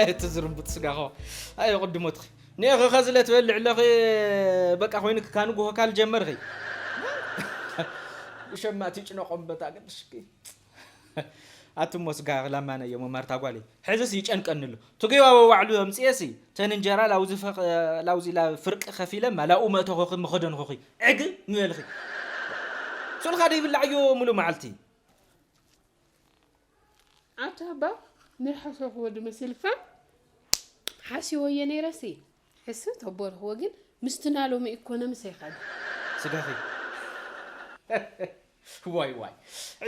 እቲ ዝርምቡጥ ስጋኸ ኣይ ቅድሞትኺ ንእኺ ኸዝለ ትበልዕ ኣለኺ። በቃ ኮይኑኪ ካብ ንግሆ ካል ጀመርኺ። ሸማት ይጭነቆም በታ ግድሽኪ። ኣቱሞ ስጋ ላማነ እዮሞ ማርታ ጓለይ። ሕዝስ ይጨንቀኒ ኣሎ። ትጉባቦ ባዕሉ ኣምፅኤሲ ተን እንጀራ ላውዚ ፈ- ላውዚ ላ ፍርቂ ከፊለ ማላኡ መእተኹኺ ምኸደንኹኺ። ዕግ ምበልኺ። ሱልኻ ደይብላዕ እዮ ሙሉ መዓልቲ። ኣታ ኣባ ናይ ሓሰኹዎ ድመስልካ ሓሲወዮ ነይረሲ ሕስብ ተቦልኽዎ ግን ምስትና ሎሚ ኢኮኖሚ ሰይኻዲ ስጋኺ ዋይ ዋይ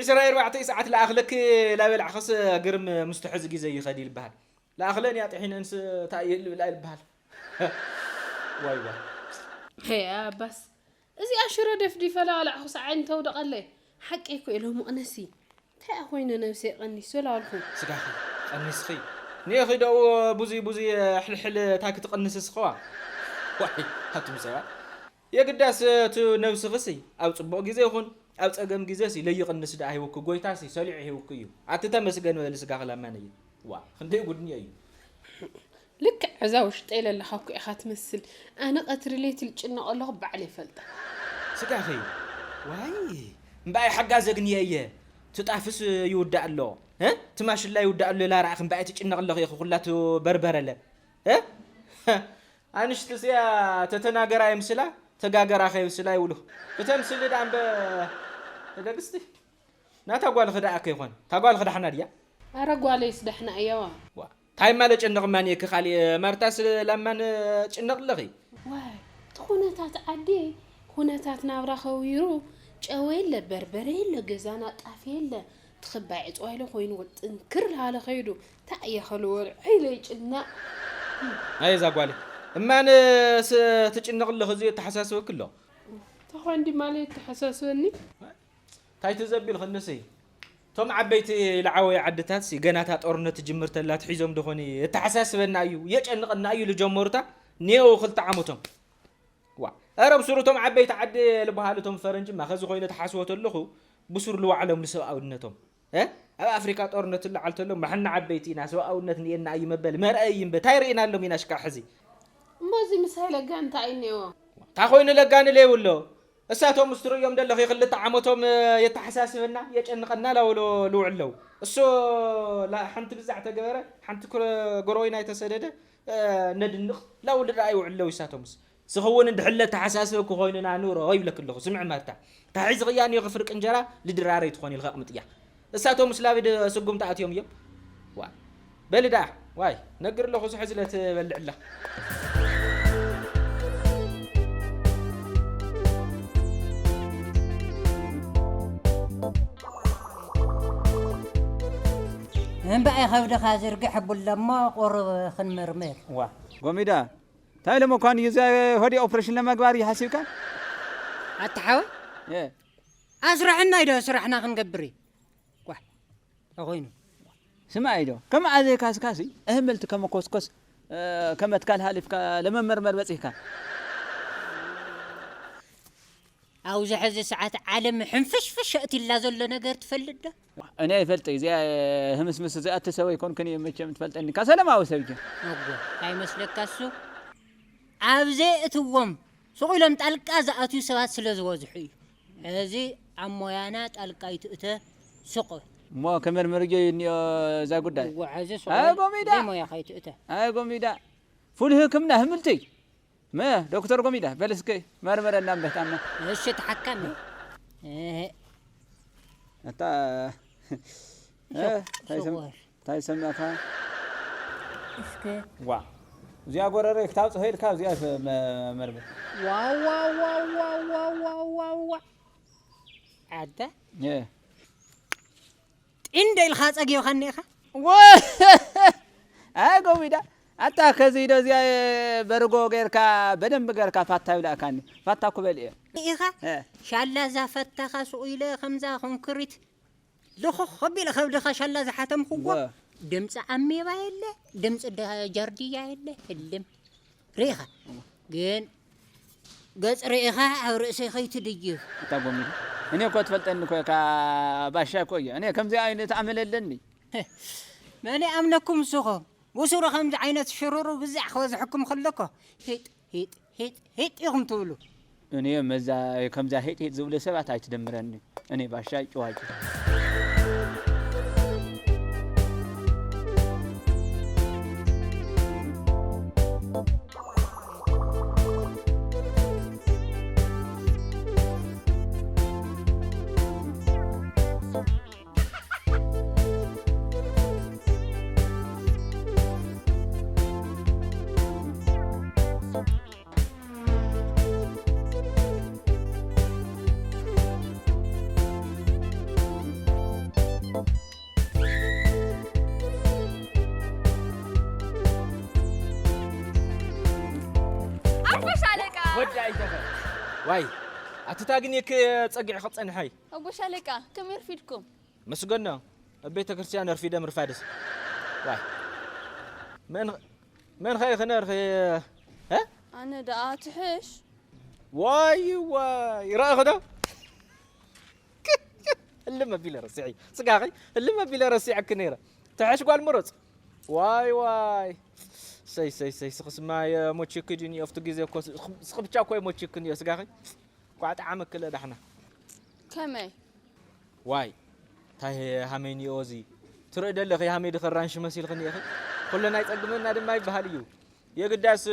ዕስራ ኣርባዕተ ሰዓት ለኣኽለኪ ላበላዕኸስ ግርም ምስቲ ሕዚ ግዜ ይኸድ ይልበሃል። ለኣኽለን እያ ጥሒነንስ እንታይ ይልብላ ይልበሃል። ዋይ ዋይ ሄ ኣባስ እዚኣ ሽሮ ደፍዲፈ ለባላዕኹስ ዓይኒ ተውደቐለይ ሓቂ እኮ ኢሎ መቕነሲ እንታይ ኮይኑ ነብሰይ ቀኒሱ ለበልኹ ስጋኺ ቀኒስኺ ኒኺ ደኡ ብዙይ ብዙይ ሕልሕል እንታይ ክትቕንስስ ኸዋ ዋይ ኣቱም ሰባት የግዳስ እቲ ነብስኽሲ ኣብ ጽቡቕ ግዜ ይኹን ኣብ ጸገም ግዜሲ ለይቕንስ ደኣ ሂውኪ ጎይታሲ ሰሊዑ ሂውኪ እዩ ኣቲ ተመስገን በሊ ስጋኺ ላማነየ ዋ ክንደይ ጉድኒ እዩ ልክዕ እዛ ውሽጠይ ለለኻ እኮ ኢኻ ትመስል ኣነ ቀትሪ ለይቲ ልጭነቕ ኣለኹ ባዕለይ ይፈልጣ ስጋኺ ዋይ እምበኣይ ሓጋዘግንየ እየ ትጣፍስ ይውዳእ ኣሎ እ? ትማሽላ ይውዳእ ኣሎ ኢላ ረኣኺ እምበኣይ ትጭነቕ ኣለኺ ኢኺ ኩላ ትበርበረለ እ? ኣንሽቲ እዚኣ ተተናገራ የምስላ ተጋገራ ከየምስላ ይብሉ እተምስሊ ደኣ እምበ ተደግስቲ ናታ ጓልኺ ደኣ ከይኾን እታ ጓልኺ ዳሕና ድያ ኣረ ጓለይስ ዳሕና እያዋ ዋ ታይማ ለጨነቕማኒ እኪ ካሊእ ማርታስ ላማን ጭነቕ ኣለኺ ዋይ እቲ ኩነታት ዓዲ ኩነታት ናብራ ከዊሩ ጨወ የለ በርበረ የለ ገዛና ጣፍ የለ ትኽባይ ዕፅዋ ኢለ ኮይኑ ጥንክር ላለ ከይዱ ታእየ ከልወል ዒለ ይጭናቕ ኣየ እዛ ጓለይ እማን ትጭነቕ ኣለኺ እዚ የተሓሳስበኪ ኣሎ ተኾን ድማለ የተሓሳስበኒ እንታይ ትዘቢል ክንሲ እቶም ዓበይቲ ለዓወይ ዓድታት ገና እታ ጦርነት ትጅምር ተላ ትሒዞም ደኾኒ እተሓሳስበና እዩ የጨንቐና እዩ ልጀመሩታ ኔው ክልተ ዓመቶም ዋ ኧረ ብሱሩ እቶም ዓበይቲ ዓዲ ልበሃሉ እቶም ፈረንጂ ማ ኸዚ ኮይኑ ተሓስቦ ተለኹ ብሱር ልዋዕሎም ልሰብኣውነቶም እ ኣብ ኣፍሪካ ጦርነት ልዓል ተሎ ማሕና ዓበይቲ ኢና ሰብኣውነት ንኤና እዩ መበል መርኣይ እዩ እምበ ታይ ርኢናሎም ኢና ሽካዕ ሕዚ እሞ እዚ ምሳይ ለጋ እንታይ እዩ እኒኦ እንታይ ኮይኑ ለጋኒ ለይብሎ እሳቶም ምስ ትርእዮም ደለኺ ክልተ ዓመቶም የተሓሳስበና የጨንቐና ላውሎ ልውዕለው እሶ ሓንቲ ግዛዕ ተገበረ ሓንቲ ጎረወይና የተሰደደ ነድንቕ ላውል ዳ ይውዕለው ይሳቶምስ ዝኸውን እንድሕለ ተሓሳስበ ክኾይኑና ኑሮ ይብለክ ኣለኹ ስምዕ ማርታ ታሒዝኽያ ኒዮ ክፍርቅ እንጀራ ልድራረይ ትኾን ኢልካ ቅምጥያ እሳቶም ስላቪድ ስጉምቲ ኣትዮም እዮም ዋ በሊ ደኣ ዋይ ነግር ኣለኹ እዚ ሕዚ ለትበልዕ ኣላ እምበኣይ ከብድኻ ዝርግሕ ኣቡላ እሞ ቁሩብ ክንምርምር ዋ ጎሚዳ እንታይ ኢሎም እኳ ንዩ እዚ ሆዲ ኦፕሬሽን ለመግባር እዩ ሓሲብካ ኣታ ሓወይ ኣስርሐና ኢዶ ስራሕና ክንገብር እዩ ጓሕ ተኾይኑ ስማዕ ኢዶ ከም ኣዘይካስካሲ እህምልቲ ከመኮስኮስ ከመትካል ሃሊፍካ ለመመርመር በፂህካ ኣብዚ ሕዚ ሰዓት ዓለም ሕንፍሽፍሽ ኣእትላ ዘሎ ነገር ትፈልጥ ዶ? እኔ ይፈልጥ እዚኣ ህምስምስ እዚኣ እትሰበ ይኮንክን እዩ መቸም ትፈልጠኒ ካ ሰለማዊ ሰብ እዩ። እጎ እንታይ መስለካ እሱ ኣብ ዘየእትዎም ሱቕ ኢሎም ጣልቃ ዝኣትዩ ሰባት ስለ ዝበዝሑ እዩ። ሕዚ ኣብ ሞያና ጣልቃ ይትእተ ሱቕ በል። እሞ ክምርምር እዮ እኒኦ እዛ ጉዳይ። እጎ ሕዚ ሱቕ ኣይ በል ጎሚዳ! ዘይሞያኻ ይትእተ። ኣይ ጎሚዳ! ፉል ህክምና ህምልቲ! መ ዶክተር ጎሚዳ በል እስከ መርምረና እምበታና እሺ ተሓከም እህ ኣታ እንታይ ሰም- እንታይ ሰማካ እስከ ዋ እዚኣ ጎረረ ክታውፅኸ ኢልካ እዚኣ መ- መርምር ዋዋዋዋዋዋዋዋ ኣደ እ ጢንዶ ኢልካ ጸጊብኻኒ ኢኻ። ኣይ ጎሚዳ ኣታ ከዚ ዶ እዚኣ በርጎ ጌርካ በደንብ ጌርካ ፋታ ይብላእካኒ ፋታ ኩበል እየ ኢኻ እ። ሻላ እዛ ፈታኻ ሱቕ ኢለ ከምዛ ኮንክሪት ልኹኽ ኣቢለ ከብድኻ ሻላ ዝሓተምክዎ ወ። ድምፂ ኣሜባ የለ ድምፂ ደ- ጀርድያ የለ ህልም ርኢኻ ግን ገጽ ርኢኻ ኣብ ርእሰይ ከይትድይብ። ኣታ ጎሚዳ እኔ እኮ ትፈልጠኒ እኮ ኢካ ባሻ እኮ እየ እኔ ከምዚ ዓይነት ኣመል ኣለኒ መን ይኣምነኩም ንስኹም ብሱሩ ከምዚ ዓይነት ሽሩሩ ብዛዕ ክበዝሐኩም ከለኮ ሂጥ ሂጥ ሂጥ ሂጥ ኢኹም ትብሉ። እኔ መዛ ከምዛ ሄጥ ሄጥ ዝብሉ ሰባት ኣይትደምረኒ። እኔ ባሻ ጭዋጭ። ኣቦ ሻለቃ። ወዲ ኣይተኸ። ዋይ፣ ኣቲ ታግኒክ ጸጊዕ ክጸንሐይ። ኣቦ ሻለቃ፣ ከመይ ኣርፊድኩም? መስገኖ፣ ኣብ ቤተ ክርስቲያን ኣርፊደ ምርፋድስ። ዋይ። መን፣ መን ኸይ ክነርኺ? እ? ኣነ ደኣ ትሕሽ። ዋይ፣ ዋይ፣ ረእኺ ዶ? ህልም ኣቢለ ረሲዐ። ስጋኺ ህልም ኣቢለ ረሲዐኪ ነይረ። ትሕሽ ጓል ምሩጽ። ዋይ፣ ዋይ። ሰይ፣ ሰይ፣ ሰይ፣ ስኽስማ የሞችኪ ድዩ? ኣብቲ ግዜ እኮ ስኽ-፣ ስኽ ብቻ እኮ የሞችኪ እኒኦ ስጋኺ። ኳዕ ጠዓመኪ ለዳሕና። ከመይ? ዋይ፣ እንታይ ሃመይ ኒኦ እዚ? ትርኢ ደለኺ ሃመይ ድኸራንሽ መሲልኽኒ ኢኺ። ኩሉ ናይ ጸግመና ድማ ይበሃል እዩ። የግዳስ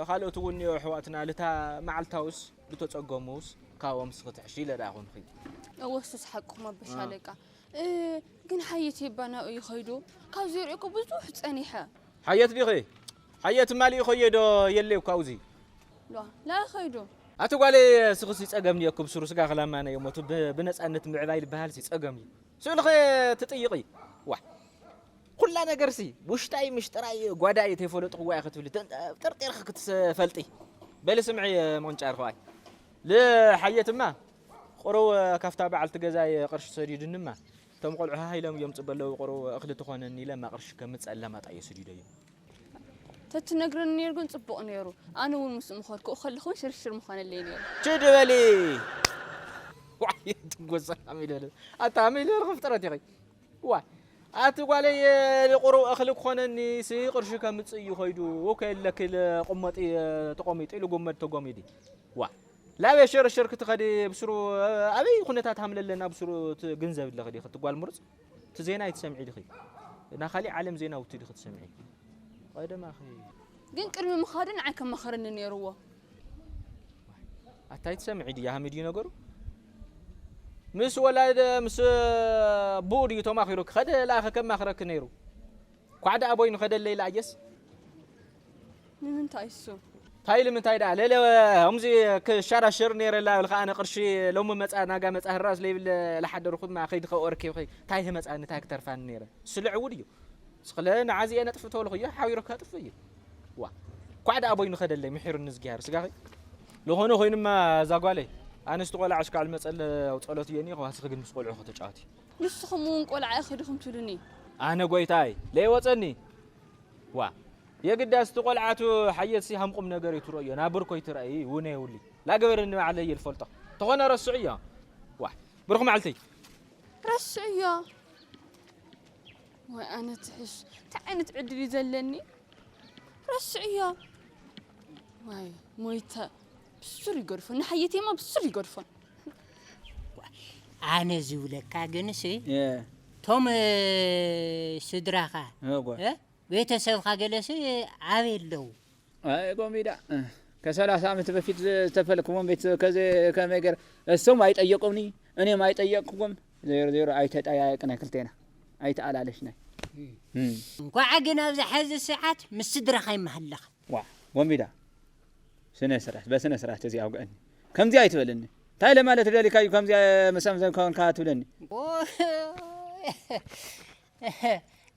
ካልኦት እውን ኒኦ ኣሕዋትና ልታ መዓልታውስ ብተጸገሙስ ካብኦም ስኺ ትሕሺ ኢለ ደኣ ኮንኺ። እወ፣ እሱስ ሓቅኹም ኣቦ እ። ሻለቃ። እ፣ ግን ሓየት የባናኡ እዩ ኸይዱ። ካብ ዝሪኦ እኮ ብዙሕ ጸኒሐ። ሓየት ዲኺ? ሓየት ማሊኡ ኸየዶ የለ እኳ ኣብዚ። ሏ፣ ላእ ኸይዱ። ኣቲ ጓለይ፣ ስኽሲ ጸገም እኒኦኪ ብስሩ ስጋ ክላማነ እሞ፣ እቲ ብ-፣ ብነጻነት ምዕባይ ዝበሃል ሲ ጸገም እዩ። ስእልኸ ትጥይቂ? ዋ። ኩላ ነገርሲ ውሽጣይ ምሽጥራይ ጓዳይ ተይፈለጥኽዋ እየ ክትብሊ፣ ተን-፣ ጠርጢርኺ ክትፈልጢ። በሊ ስምዒ፣ ምቕንጫር ኸዋይ። ልሓየትማ፣ ቁሩብ ካብታ በዓልቲ ገዛይ ቅርሺ ሰዲዱንማ፣ እቶም ቆልዑ ሃይሎም እዮም ጽበለው፣ ቁሩብ እኽሊ ትኾነኒ ኢለማ ቅርሺ ከምጽእ ኣለማጣ እየ ሰዲደዮ። ተትነግረኒ ነይሩ ግን ጽቡቕ ነይሩ። ኣነ እውን ምስኡ ምኸድኩ ከለኹ እውን ሽርሽር ምኾነለይ ነይሩ። ችድ በሊ። ዋይ፣ ትጎዛ ኣሜለለ። ኣታ ኣሜለለ ክፍጥረት ኢኺ። ዋይ፣ ኣቲ ጓለይ፣ ንቁሩብ እኽሊ ክኾነኒ ሲ ቅርሺ ከምጽእ እዩ ኸይዱ። እኮ የለኪ፣ ቁመጢ ተቆሚጡ ኢሉ ጎመድ ተጎሚዲ። ዋ፣ ላበይ ሽርሽር ክትኸዲ ብስሩ፣ ኣበይ ኩነታት ሃምለለና ብስሩ ትግንዘብ ኣለኺ ዲኺ፣ እቲ ጓል ምሩጽ? እቲ ዜና ኣይትሰምዒ ዲኺ? ናብ ካሊእ ዓለም ዜና ውቲ ዲኺ ትሰምዒ? ቀደማኺ። ግን ቅድሚ ምኻዱ ንዓይ ከማኽረኒ ነይርዎ። ኣታ ኣይትሰምዒ ድያ? ሃሚ ድዩ ነገሩ? ምስ ወላደ፣ ምስ ብኡ ድዩ ተማኺሩ? ከደ ለኣኸ ከማኽረኪ ነይሩ። ኳዕ ደኣ ቦይኑ ከደለይ ለኣየስ። ንምንታይ እሱ? እንታይ ኢሉ ምንታይ ደኣ? ለለ፣ ከምዚ ክሻራሸር ነይረ ላ፣ ኢሉ ከኣ ኣነ ቅርሺ ሎሚ መጻ፣ ናጋ መጻ ህራስ ለይብል ለሓደርኹማ ከይድኸ ኦርኬ፣ እንታይ ህመጻኒ፣ እንታይ ክተርፋኒ ነይረ? ስልዕ ውድ እዩ። ስኽለ ንዓዚ እየ ነጥፍ ተበልኹዮ፣ ሓቢሩ ከጥፍ እዩ። ዋ፣ ኳዕ ደኣ ቦይኑ ከደለይ፣ ምሒሩኒ እዝጊሃር ስጋኺ። ለኾነ ኮይኑማ፣ እዛ ጓለይ፣ ኣነስቲ ቆልዓ ሽካዕ ልመጸለ ጸሎት እየኒ፣ ከዋስኺ ግን ምስ ቆልዑ ከተጫወቲ። ንስኹም እውን ቆልዓ ኢኺ ዲኹም ትብሉኒ? ኣነ ጎይታይ፣ ለይወጸኒ። ዋ፣ የግዳስ እቲ ቆልዓቱ ሓየትሲ ሃም ቁም ነገር እዩ ትርእዮ፣ ናብ ብርኮ ይትረኣይ፣ ውነ የብሉይ። ላገበረኒ ባዕለይ እየ ልፈልጦ። ተኾነ ረስዑ እዮ። ዋ፣ ብሩኽ መዓልቲ። ረስዑዮ። ወይ ኣነ ትሕሽ፣ እንታይ ዓይነት ዕድል እዩ ዘለኒ? ረስዑዮ። ዋይ፣ ሞይተ። ብሱር ይገድፎ። ንሓየቴማ ብሱር ይገድፎ። ኣነ ዝብለካ ግንሲ፣ እ። ቶም፣ እ፣ ስድራኻ፣ እወ። እ? ቤተሰብካ ገለሲ ኣበይ ኣለዉ? ኣይ፣ ጎሚዳ፣ ከሰላሳ ዓመት በፊት ዝተፈልክዎም ቤተሰብ ከዚ ከመይ ገር-፣ እሶም ኣይጠየቁኒ፣ እኔም ኣይጠየቅኩም። ዜሮ ዜሮ ኣይተጠያየቅናይ ክልቴና፣ ኣይተኣላለሽናይ። እም። እንኳዕ ግን ኣብዚ ሐዚ ሰዓት ምስ ስድራኻ ይመሃለኻ። ዋ፣ ጎሚዳ፣ ስነ ስርዓት፣ በስነ ስርዓት እዚ ኣውግአኒ። ከምዚ ኣይትበለኒ። እንታይ ለማለት ደሊካ እዩ ከምዚ መሰም ዘይኮንካ ትብለኒ? ኦ፣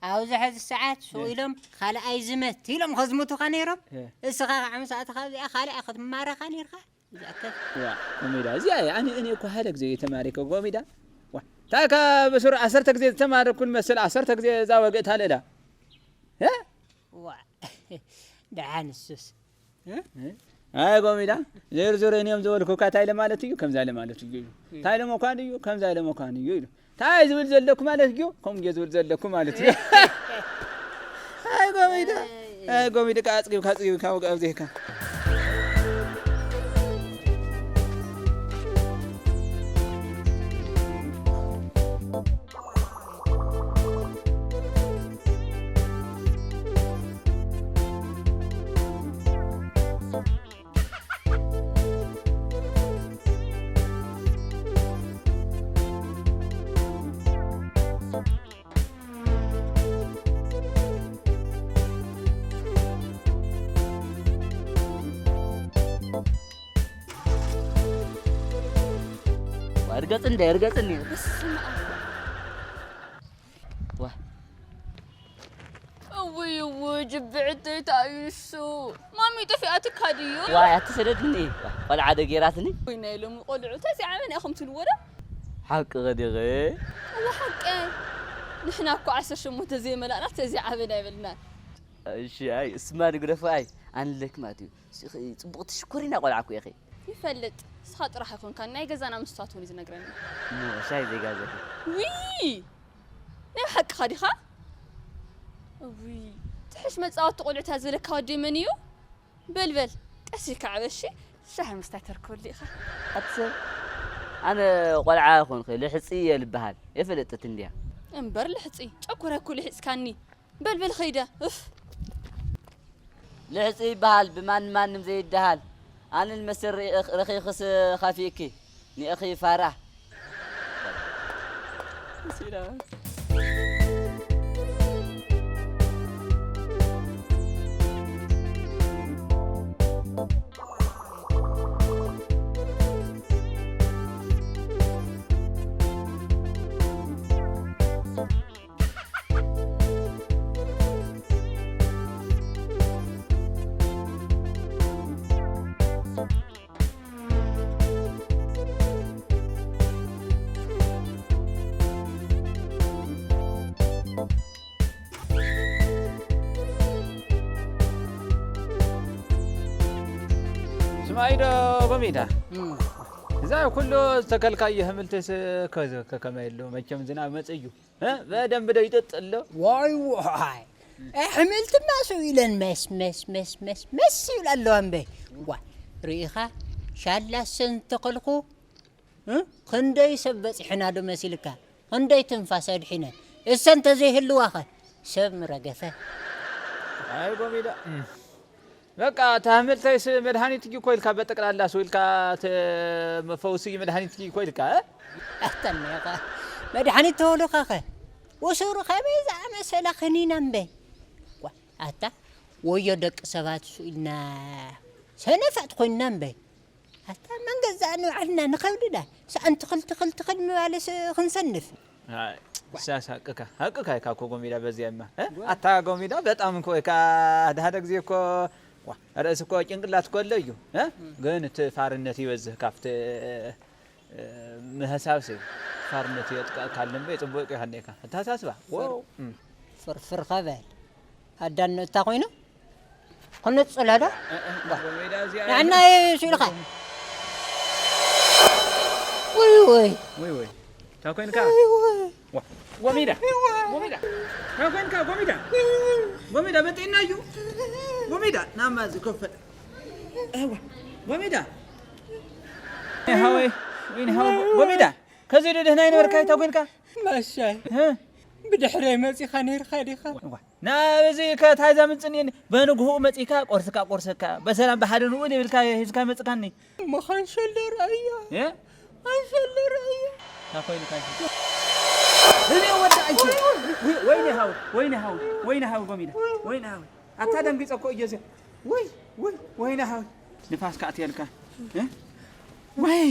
ኣብዚ ሐዚ ሰዓት ስቕ እ። ኢሎም ካልኣይ ዝመት ኢሎም ከዝምቱኻ ነይሮም። እ። እስኻ ከዓ ምስ ኣተኻ እዚኣ ካልኣይ ክትማረኻ ነይርካ። እዚኣ ከ- ዋ፣ ጎሚዳ፣ እዚኣ እየ። ኣነ፣ እኔ እኮ ሓደ ጊዜ የተማሪከ ጎሚዳ። ዋ፣ ታካ በስሩ ዓሰርተ ጊዜ ዝተማረኩን መስል ዓሰርተ ጊዜ እዛ ወግእታ ለላ። እ? ዋ፣ ደሓን እሱስ። እ? እ? ኣይ ጎሚዳ፣ ዝርዝር እኔም ዝበልኩካ እንታይ ለማለት እዩ? ከምዛ ለማለት እዩ። እንታይ ለመኳን እዩ? ከምዛ ለመኳን እዩ ኢሉ። እንታይ ዝብል ዘለኩ ማለት እዩ? ከምኡ ዝብል ዘለኩ ማለት እዩ። ኣይ ጎሚዳ፣ እ፣ ጎሚዳ፣ ከ ኣጽጊብካ፣ ኣጽጊብካ፣ ወግ ኣብዚህካ። ዋ፣ እርገጽ እንደ እርገጽ እንደ በስመ ኣብ። ዋ። እውይ፣ እውይ፣ ጅብዕተይ፣ እንታይ እዩ እሱ? ማሚ፣ ጠፊኣትካ ድዩ? ዋይ፣ ኣትሰደድኒ። ቆልዓ ዶ ጌራትኒ? ወይ፣ ናይ ሎሚ ቆልዑ፣ ተዚ ዓበና ኢኹም ትልዎ ዶ? ሓቂ ኸዲኸ? እወ፣ ሓቂ። ንሕና እኮ ዓሰርተ ሸሞንተ ዘይመላእና፣ ተዚ ዓበና ይበልና። እሺ፣ ኣይ፣ እስማ ንግደፎ፣ ኣይ፣ ኣንለክ ማለት እዩ። ጽቡቕ ትሽኮሪና ቆልዓ እኮ ኢኺ። ይፈልጥ። ንስኻ ጥራሕ ኣይኮንካን፣ ናይ ገዛና መስትዋት እውን እዩ ዝነግረኒ። እሞ ሻይ ዘይጋዘ። ውይ! ናይ ብሓቅኻ ዲኻ? ውይ! ትሕሽ መጻወቲ ቆልዑ እታ ዝበለካ ወዲ መን እዩ? በል፣ በል፣ ቀስ ኢልካ ዕበ፣ እሺ? ሻሂ ምስታይ ተርክበሉ ኢኻ። ኣቲ ሰብ፣ ኣነ ቆልዓ ኣይኮንኩ፣ ልሕጺ እየ ልበሃል። የፈለጠት እንድያ። እምበር ልሕጺ፣ ጨጉራይ እኮ ልሒጽካኒ። በል በል ኸይደ። እፍ። ልሕጺ ይበሃል ብማን ማንም ዘይደሃል። ኣነ ልመስል ርኢኽ-፣ ረኺኽስ ኻፊእኪ። ንእኺ ፋራ። ስማይ ዶ ጎሚዳ? እም። እዛ ኩሉ ዝተከልካዮ ህምልትስ ከ-፣ ከ-፣ ከመይ ኣሎ? መቸም ዝናብ መጽእ እዩ። እ? በደንብ ዶ ይጠጥ ኣሎ? ዋይ ዋይ። ኣሕምልትማ ስው ኢለን መስ፣ መስ፣ መስ፣ መስ፣ መስ ይብላ ኣለዋ እምበይ። ዋ፣ ርኢኻ? ሻላ ሰን ተኸልኩ፣ እ? ክንደይ ሰብ በጺሕና ዶ መሲልካ? ክንደይ ትንፋስ ኣድሒነን? እሰን ተዘይህልዋኸ? ሰብ ምረገፈ። ኣይ ጎሚዳ። እም። በቃ፣ እታ ህምልተይስ መድሃኒት እዩ እኮ ኢልካ፣ በጠቅላላ ስው ኢልካ፣ ተ-፣ መፈውሲ እዩ፣ መድሃኒት እዩ እኮ ኢልካ፣ እ? ኣተነኻ፣ መድሃኒት ተወሉኻኸ? ወሱሩ ከመይ ዝኣመሰላ ክኒና እምበይ? ዋ፣ ኣታ፣ ወዮ ደቂ ሰባት ስኢልና፣ ሰነፋት ኮይንና እምበይ? ኣታ፣ መን ገዛእ ንባዕልና ንኸብድዳ፣ ሰኣን ትኽል፣ ትኽል፣ ትኽል ምባልስ ክንሰንፍ። ኣይ፣ እሳስ ሀቅካ፣ ሀቅካ ኢካ እኮ ጎሚዳ በዚያ እማ፣ እ? ጓ። ኣታ ጎሚዳ በጣም እኮ ኢካ፣ ሓደ ሓደ ግዜ እኮ፣ ዋ፣ ርእሲ እኮ ጭንቅላት እኮ ኣሎ እዩ፣ እ? እም። ግን እቲ ፋርነት ይበዝህ ካብቲ፣ እ፣ ምህሳብሲ ፋርነት የጥቀእካ ኣሎ እምበይ ጽቡቅ ይኸነካ። ኣተሓሳስባ፣ ፍር-፣ ዋው፣ እም። ፍርፍር ኸበል። ኣዳን እታ ኮይኑ? ክንጽል ኣዶ? እ፣ እ፣ ጎሚዳ እዚኣ ንዓና እዩ። እሱ ኢልኻ። ውይ፣ ውይ። ውይ፣ ውይ። እንታይ ኮይንካ? ውይ፣ ውይ። ዋ፣ ጎሚዳ። ጎሚዳ። እንታይ ኮይንካ? ጎሚዳ። ጎሚዳ፣ በጤና እዩ። ጎሚዳ፣ ናማ እዚ ኮፈ-፣ እዋ፣ ጎሚዳ። ሃወይ፣ ወይኔ ሃወይ፣ ጎሚዳ። ከዚ ዶ ደህና ይነበርካ? እንታይ ኮይንካ? ማሻይ። እ? ብድሕረይ መጺኻ ነይርካ ዲኻ? ዋ፣ ናብዚ ከ ታይ ዘምጽእኒ? በንግሆኡ መጺካ ቆርስካ ቆርሰካ፣ በሰላም ብሓደ ንኡ ይብልካ ሂዝካ መጽካኒ። እሞ ካንሸሎ ረኣያ። እ? ካንሸሎ ረኣያ። እንታይ ኮይኑ ካንሸሎ? እኔ ወደ ኣንቺ። ወይ-፣ ወይኔ ሃው፣ ወይኔ ሃው፣ ወይኔ ሃው ጎሚዳ፣ ወይኔ ሃው። ኣታ ደንጊጸ እኮ እየ ዘ-፣ ወይ፣ ወይ፣ ወይኔ ሃው። ንፋስ ካእትየልካ። እ? ወይ፣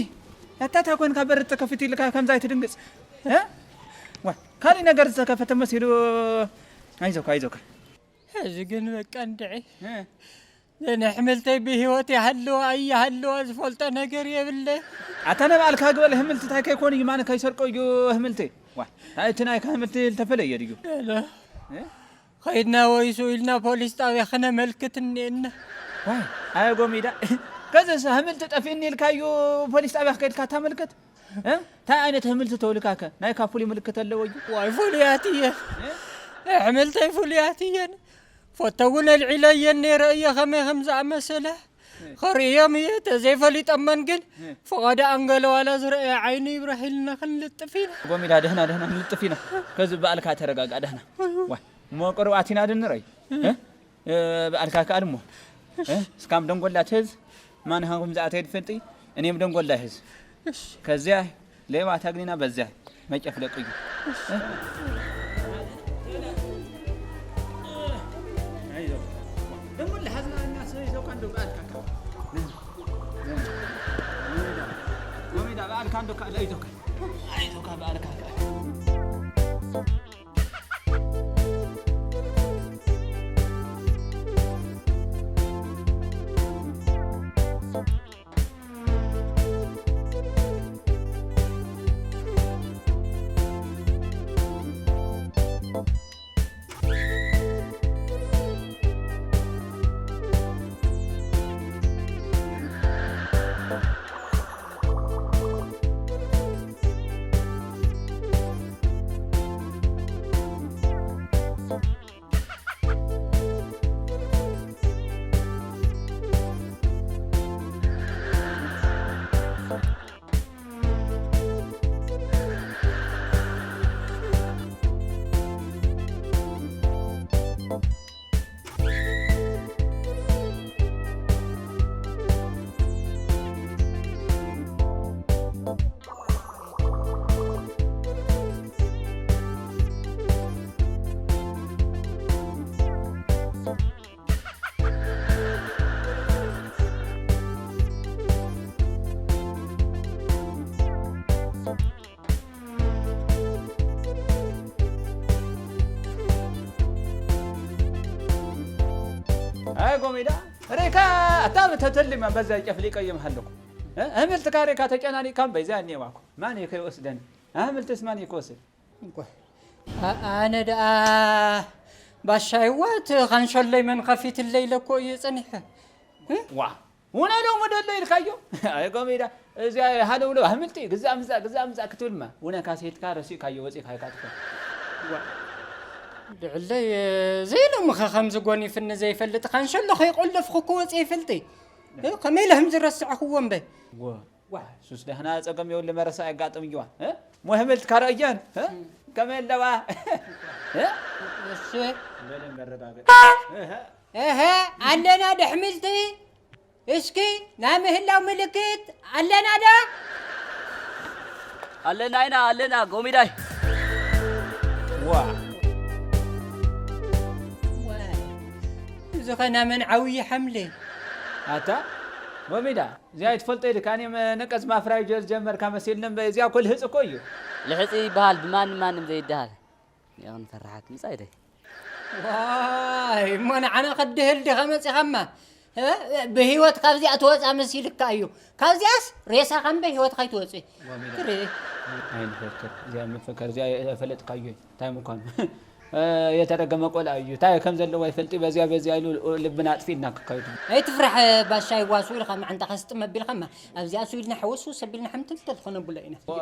ኣታ እንታይ ኮይንካ በር ተከፊት ኢልካ ከምዛ ኣይትድንግጽ። እ? ዋ፣ ካልእ ነገር ዝተከፈተ መሲሉ። ኣይዞካ፣ ኣይዞካ። ሕዚ ግን በቃ እንድዒ። እ? ዘን ኣሕምልተይ ብህይወት ይሃልዋ ኣይሃልዋ ዝፈልጦ ነገር የብለይ። ኣታ ነባዕልካ ግበል፣ ህምልቲ እንታይ ከይኮኑ እዩ፣ ማን ከይሰርቆ እዩ ህምልቲ። ዋ፣ እንታይ እቲ ናይካ ህምልቲ ዝተፈለየ ድዩ? ሄሎ። እ? ኸይድና ወይሱ ኢልና ፖሊስ ጣብያ ክነመልክት እኒኤና። ዋይ፣ ኣየ ጎሚዳ። ከዘስ ህምልቲ ጠፊእኒ ኢልካ እዩ ፖሊስ ጣብያ ከይድካ ታመልክት? እ? እንታይ ዓይነት ህምልቲ ተውልካከ? ናይ ካፉሊ ምልክት ኣለዎ እዩ? ዋይ፣ ፍሉያት እየን። እ? ኣሕምልተይ ፍሉያት እየን። ፎቶ እውን ኣልዒለየን ነይረ እየ ከመይ ከም ዝኣመሰለ። እ። ከርእዮም እየ፣ ተዘይፈሊጠመን ግን እ። ፍቓደ ኣንገለ ዋላ ዝረኣየ ዓይኑ ይብራህ ኢልና ክንልጥፍ ኢና። ጎሚዳ፣ ደህና፣ ደህና፣ ንልጥፍ ኢና። ከዚ በኣልካ ተረጋጋ፣ ደህና። ዋ፣ እሞ ቅሩብ ኣቲና ድንረይ። እ? እ፣ በኣልካ ከኣል እሞ። እ? እስካም ደንጎላ ትህዝ፣ ማን ሃንኩም ዝኣተየ ትፈልጢ? እኔም ደንጎላ ይህዝ። እሺ። ከዚያ ሌባ ታግኒና በዚያ መጨፍለቅ እዩ። ኣይ ጎሚዳ፣ ሬካ ኣታ ተተልማ በዛ ጨፍሊቀ ይምሃለኩ። እ? እምልትካ ሬካ ተጨናኒቅካ እምበይ፣ እዚኣ እኒኤዋኩ። ማን እዩ ከይወስደኒ? ኣምልትስ ማን እዩ ክወስድ? እንኳ፣ ኣ-፣ ኣነ ደኣ ባሻይዋ እቲ ካንሸሎይ መን ከፊትለይ ኢለ እኮ እዩ ጸኒሐ። እ? ዋ፣ ውነ ሎሚ ደሎ ኢልካዮ? ኣይ ጎሚዳ፣ እዚኣ ሃለውለው ኣምልቲ፣ ግዛእ ምዛእ፣ ግዛእ ምዛእ ክትብልማ። ውነ ካሴትካ ረሲእካዮ ወጺእካ ኢካ ትኾን። ዋ፣ ብዕለይ፣ ዘይሎምኸ ከምዚ ጎኒፍኒ ዘይፈልጥ ካንሸሎ ከይቆለፍኩ ክወጽእ ይፈልጥ። እ፣ ከመይ ኢለ ከም ዝረስዕኽዎ እምበይ? ዋ፣ ዋ፣ ሱስ ደህና ጸገም የብሉ መረሳ ኣጋጥም እዩዋ። እ? ሞህምልት ካረእየን፣ እ? ከመይ ኣለዋ? እ? እሺ። በደንብ ኣረጋግጥ። እህ። እህ፣ ኣለና ደሕምልቲ። እስኪ ናይ ምህላው ምልክት ኣለና ዶ? ኣለና ኢና፣ ኣለና፣ ጎሚዳይ። ዋ። ዋይ፣ እዚ ኸ ናመን ዓብዪ ሓምለ? ኣታ፣ ጎሚዳ፣ እዚኣ ኣይትፈልጦ ኢልካ፣ እኔ መ-፣ ነቀዝ ማፍራይ ጀ-፣ ጀመርካ መሲልኒ እምበይ፣ እዚኣ እኮ ልህፅ እኮ እዩ። ልሕፂ ይበሃል፣ ብማንም ማንም ዘይደሃል። ይቕን ፈራሓት ምጻይ ደይ። ዋይ፣ እሞ ንዓና ከድህል ዲኻ መጺኻማ? እ? ብህይወት ካብዚኣ ትወጻ መሲልካ እዩ። ካብዚኣስ ሬሳኻ እምበይ ህይወትኻ ኣይትወጽእ። ወሚዳ። ትርኢ። ኣይንፈክር፣ እዚኣ ምፍከር፣ እዚኣ የፈለጥካዮ እዩ። እንታይ ምዃኑ? እ፣ የተረገመ ቆልዓ እዩ። እንታይ ከም ዘለዎ ይፈልጥ፣ በዚያ በዚያ ኢሉ ልብና ኣጥፊእና ክካይዱ። ኣይትፍራሕ ባሻይ፣ ዋሱ ኢልካ መዓንጣኻ ስጥም ኣቢልካማ። ኣብዚኣ ሱ ኢልና ሕወስ፣ ሱ ሰቢልና ሕምትልተል ክኾነብሎ ኢና። ዋ፣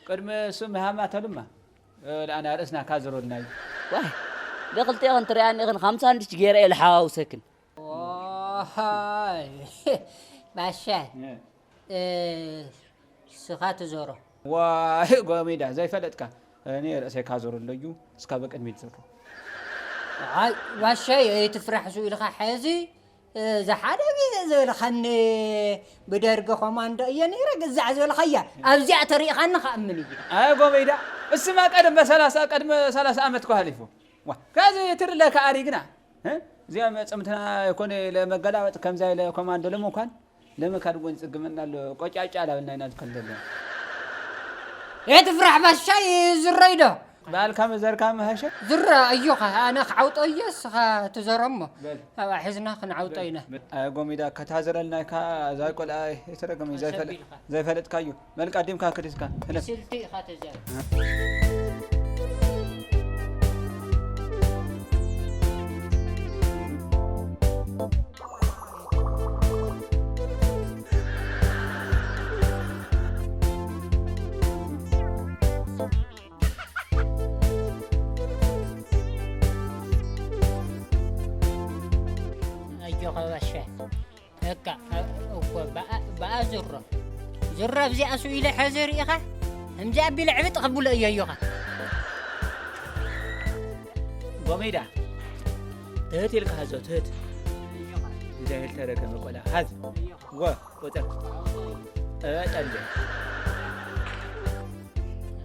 ቅድሚ እሱ ምሃማ ተሉማ። እ፣ ደኣ ርእስና ካዝሮልና እዩ። ዋይ፣ ንክልቴኽን ትሪኣኒ ኢኽን፣ ከም ሳንድች ገይረ እየ ልሓዋውሰክን። ዋይ፣ ባሻ፣ እ። እ፣ ስኻ ትዞሮ። ዋይ፣ ጎሚዳ፣ ዘይፈለጥካ። እኔ ርእሰይ ካዞሮ ኣለዩ፣ እስካ በቅድሚት ዞሮ። ኣይ፣ ባሻ፣ ኣይትፍራሕ፣ ሱ ኢልካ ሕዚ፣ እ፣ ዝሓደ ግዜ ዝበልኻኒ ብደርጊ ኮማንዶ እየ ነይረ፣ ግዛዕ ዝበልኻያ፣ ኣብዚኣ ተሪኢኻኒ ክኣምን እየ። ኣይ፣ ጎሚዳ፣ እስማ ቀደም በሰላሳ፣ ቀድመ ሰላሳ ዓመት እኮ ሃሊፉ። ዋ፣ ከዚ ትርለ ከኣሪግና፣ እ? እዚኣ መጽምትና ይኮነ ለመገላበጥ ከምዛ ኢለ ኮማንዶ ለምኳን ለመካድ ጎን ጽግመና ኣሎ፣ ቆጫጫ ላበልና ኢና ዝከል ዘሎ። የትፍራሕ ባሻይ ዝረይ ዶ? በኣልካ መዘርካ መሃሸ? ዝረ ኣዮኻ፣ ኣነ ክዓውጦ እየ፣ እስኻ ትዘሮ እሞ። በል። ኣብኣ ሒዝና ክንዓውጦ ኢና። ኣይ ጎሚዳ፣ ከታዘረልና ኢካ፣ እዛ ቆልዓ የተረገመ፣ ዘይፈለ-፣ ሰቢልካ። ዘይፈለጥካዩ። በል ቀዲምካ ክዲስካ። ህለፍ። ስልቲ ኢኻ ተዛር። እካ እኮ ብኣ ዝሮ ዝሮ ኣብዚኣ ስኡ ኢለ ሕዚ ርኢኻ ከምዚ ኣቢለ ዕብጥ ከብሎ እየዮኻ። ጎሚዳ ትህት ኢልካ ሃዞ ትህት። እንታይ ኢል ተረከመ ቆላ ሃዝ ጎ ቁጥር ጠበጠ እንደ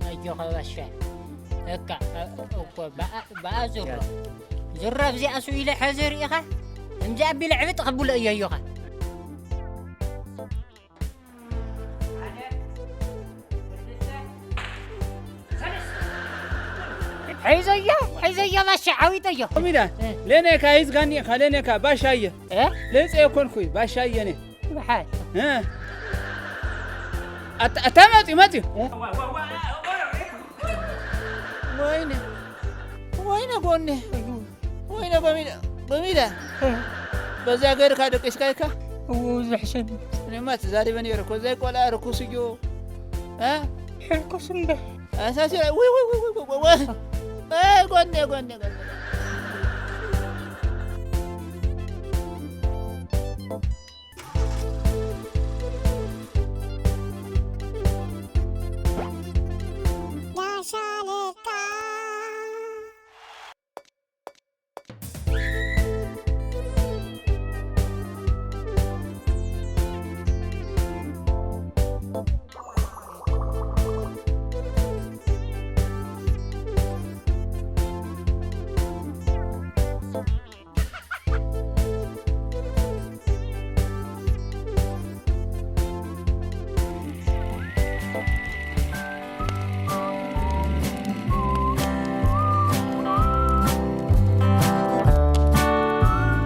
ኣጆኻ ባሻ እካ እኮ ብኣ ዝሮ ዝሮ ኣብዚኣ ስኡ ኢለ ሕዚ ርኢኻ ከምዚ ኣቢለ ዕብጥ ከብሎ እየዮኻ። ሒዘዮ ሒዘዮ ባሻ ዓዊጠዮ። ኮሚዳ እ። ለኔካ ይዝጋኒ ኢኻ ለኔካ ባሻየ እ? ለጸ የኮንኩይ ባሻየ ነ ብሓይ እ። ኣታ ኣታ መጽዩ መጽዩ ወይነ ወይነ ጎኔ ወይነ በሚዳ በሚዳ በዛ ገርካ ደቂስካ ኢካ እዎ ዝሕሸኒ እኔማ ተዛሪበ ነይረ እኮ ዘይ ቆልዓ ርኩስ እዩ እ? ሕርኩስ እምበር ኣሳሲ ወይ ወይ ወይ ወይ ወይ ወይ ጎኔ ጎኔ ጎኔ